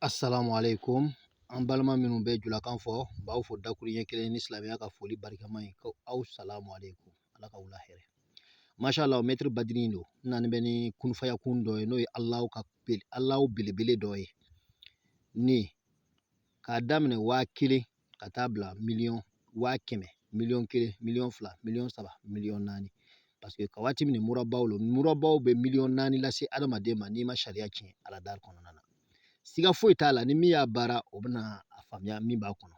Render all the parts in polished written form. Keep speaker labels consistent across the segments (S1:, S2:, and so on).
S1: Assalamu alaikum. An balima minnu bɛ julakan fɔ, n b'aw fo dakuruɲɛ kelen ni silamɛya ka foli barikama ye ko aw salamu alaikum. Ala ka wula hɛrɛ. Masha Allah, maître Badiri don. N nani bɛ ni kunfayakun dɔ ye, n'o ye Alahu ka Alahu belebele dɔ ye. Ni k'a daminɛ 1000 ka taa bila miliyɔn 100,000, miliyɔn 1, miliyɔn 2, miliyɔn 3, miliyɔn 4. Parce que ka waati min murabaw lo, murabaw bɛ miliyɔn 4 lase adamaden ma n'i ma sariya tiɲɛ ala dari kɔnɔna na. Siga foyi t'a la, ni min y'a baara, o bɛna a faamuya min b'a kɔnɔ.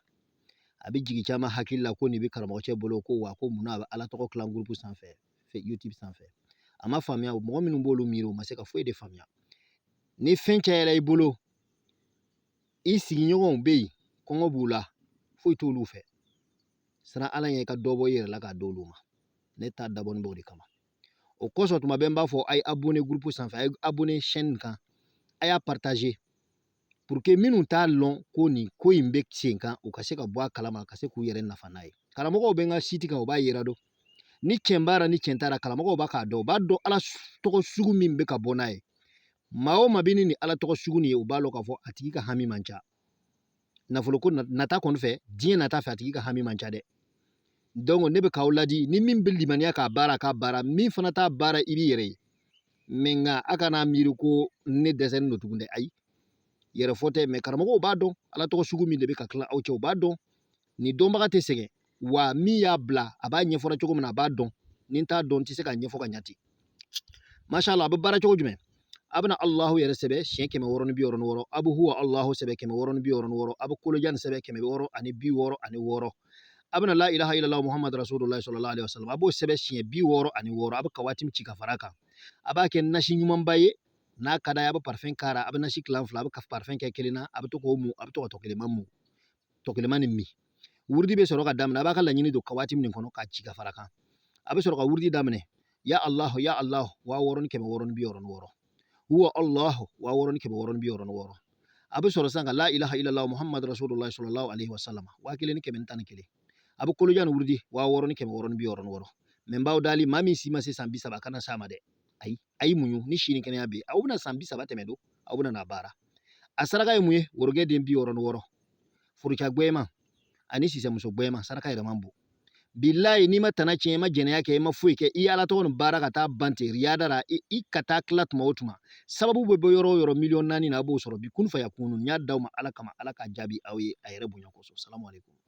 S1: A bɛ jigin caman hakili la ko nin bɛ karamɔgɔcɛ bolo, ko wa ko munna a bɛ ala tɔgɔ tilan groupe sanfɛ, YouTube sanfɛ. A ma faamuya, mɔgɔ minnu b'olu miiri, u ma se ka foyi de faamuya. Ni fɛn cayara i bolo, i sigiɲɔgɔnw bɛ yen, kɔngɔ b'u la, foyi t'olu fɛ. Siran ala ɲɛ, i ka dɔ bɔ i yɛrɛ la k'a d'olu ma. Ne ta dabɔnin b'o de kama. O kosɔn tuma bɛɛ n b'a fɔ a ye abonné groupe sanfɛ, a ye abonné chaîne kan, a y'a partager pour que minnu t'a lɔn ko nin ko in bɛ sen kan, u ka se ka bɔ a kalama, ka se k'u yɛrɛ nafa n'a ye. Karamɔgɔw bɛ n ka site kan, u b'a yira dɔn ni tiɲɛ b'a la, ni tiɲɛ t'a la. Karamɔgɔw b'a k'a dɔn, u b'a dɔn ala tɔgɔ sugu min bɛ ka bɔ n'a ye. Maa o maa bɛ ni nin ala tɔgɔ sugu nin ye, u b'a lɔn k'a fɔ a tigi ka hami man ca nafolo ko nata kɔni fɛ, diɲɛ nata fɛ, a tigi ka hami man ca dɛ. Donc ne bɛ k'aw ladi, ni min bɛ limaniya k'a baara, k'a baara. Min fana t'a baara, i b'i yɛrɛ ye. Mais nka a kana miiri ko ne dɛsɛlen don tugun dɛ. Ayi, yɛrɛ fɔ tɛ, mais karamɔgɔw b'a dɔn ala tɔgɔ sugu min de bɛ ka tila aw cɛ. U b'a dɔn nin dɔnbaga tɛ sɛgɛn wa min y'a bila, a b'a ɲɛfɔra cogo min na, a b'a dɔn. Ni n t'a dɔn, n tɛ se k'a ɲɛfɔ ka ɲɛ ten. Masha Allah, a bɛ baara cogo jumɛn? A bɛna Allahu yɛrɛ sɛbɛn siɲɛ 666, a bɛ huwa Allahu sɛbɛn 666, a bɛ kolojan sɛbɛn 666, a bɛna la ilaha illallah muhammad rasulullah sallallahu alaihi wasallam, a b'o sɛbɛn siɲɛ 66, a bɛ kawatim ci ka fara kan. A b'a kɛ nasi ɲumanba ye. N'a ka d'a ye, a bɛ parfum k'a ra, a bɛ nasi kilan fila, a bɛ parfum kɛ kelen na, a bɛ to k'o mu, a bɛ to ka tɔkɛlɛma mu, tɔkɛlɛma nin min. Wurudi bɛ sɔrɔ ka daminɛ. A b'a ka laɲini don kawatim nin kɔnɔ k'a ci ka fara kan. A bɛ sɔrɔ ka wurudi daminɛ: ya Allah, ya Allah, 6666, huwa Allah, 6666. A bɛ sɔrɔ sisan ka la ilaha illallah muhammad rasulullah sallallahu alaihi wasallam, 1111. A bɛ kolojan ni wurudi 6666. Mais n b'aw dali, maa min si ma se san 30, a kana s'a ma dɛ. Ayi, a y'i muɲu ni si ni kɛnɛya bɛ yen. Aw bɛna san 30 tɛmɛ don, aw bɛna n'a baara. A saraka ye mun ye? Worokɛ den 66, furuca gbɛma ani sisɛmuso gbɛma, saraka yɛrɛ man bon. Bilayi, n'i ma tana tiɲɛ, i ma jɛnɛya kɛ, i ma foyi kɛ, i ye ala tɔgɔ nin baara ka taa ban ten riyada la, i ka taa tila tuma o tuma, sababu bɛ bɔ yɔrɔ o yɔrɔ, miliyɔn 4 na, a b'o sɔrɔ bi. Kun fa ya kunu, n y'a d'aw ma ala kama, ala k'a jaabi aw ye a yɛrɛ bonya kosɔn. Salamu aleykum.